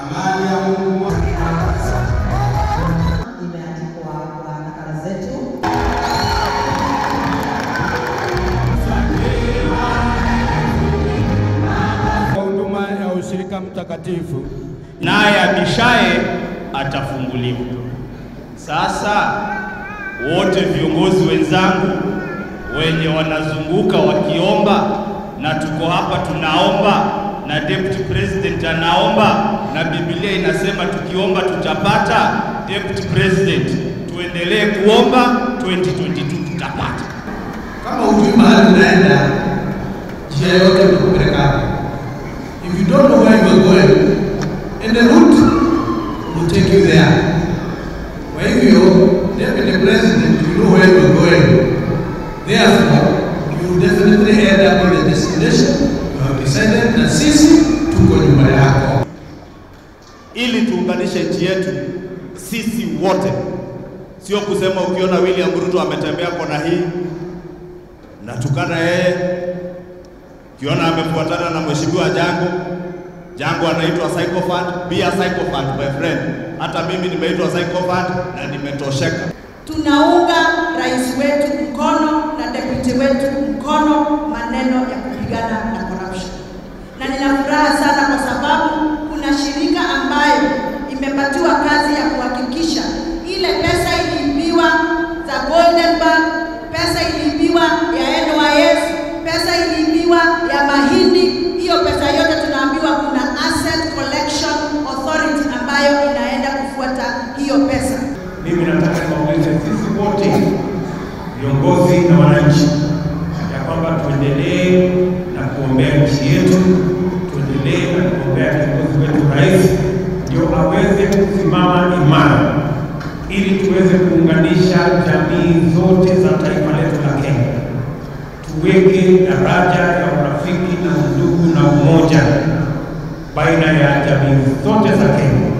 Amani ya Mungu imeandikwa kwa nakala zetu. Huduma ya ushirika mtakatifu, naye abishaye atafunguliwa. Sasa wote viongozi wenzangu wenye wanazunguka wakiomba, na tuko hapa tunaomba, na Deputy President anaomba, na Biblia inasema tukiomba tutapata. Deputy President, tuendelee kuomba, 2022 tutapata. Kama hujui mahali unaenda, njia yote itakupeleka hapo. If you don't know where you are going, and the route will take you there. Kwa hivyo, Deputy President, you know where you are going. Therefore, you will definitely end up in the destination you have decided, na sisi tuko nyuma yako. Ili tuunganishe nchi yetu sisi wote, sio kusema ukiona William Ruto ametembea kona hii natukana yeye, ukiona amefuatana na Mheshimiwa Jango, Jango anaitwa sycophant. Be a sycophant, my friend. Hata mimi nimeitwa sycophant na nimetosheka. Tunaunga rais wetu mkono na deputy wetu mkono maneno ya kupigana na corruption. Na nina furaha sana kwa sababu kuna shirika ambayo imepatiwa kazi ya kuhakikisha ile pesa iliibiwa za Golden Bank, pesa iliibiwa ya NYS, pesa iliibiwa ya mahindi, hiyo pesa yote tunaambiwa kuna Asset Collection Authority ambayo inaenda kufuata hiyo pesa. Mimi nataka niwaulize sisi wote viongozi na wananchi ya kwamba tuendelee na kuombea nchi yetu, tuendelee na kuombea kiongozi wetu rais, ndio aweze kusimama imara ili tuweze kuunganisha jamii zote za taifa letu la Kenya. Tuweke daraja ya urafiki na undugu na umoja baina ya jamii zote za Kenya.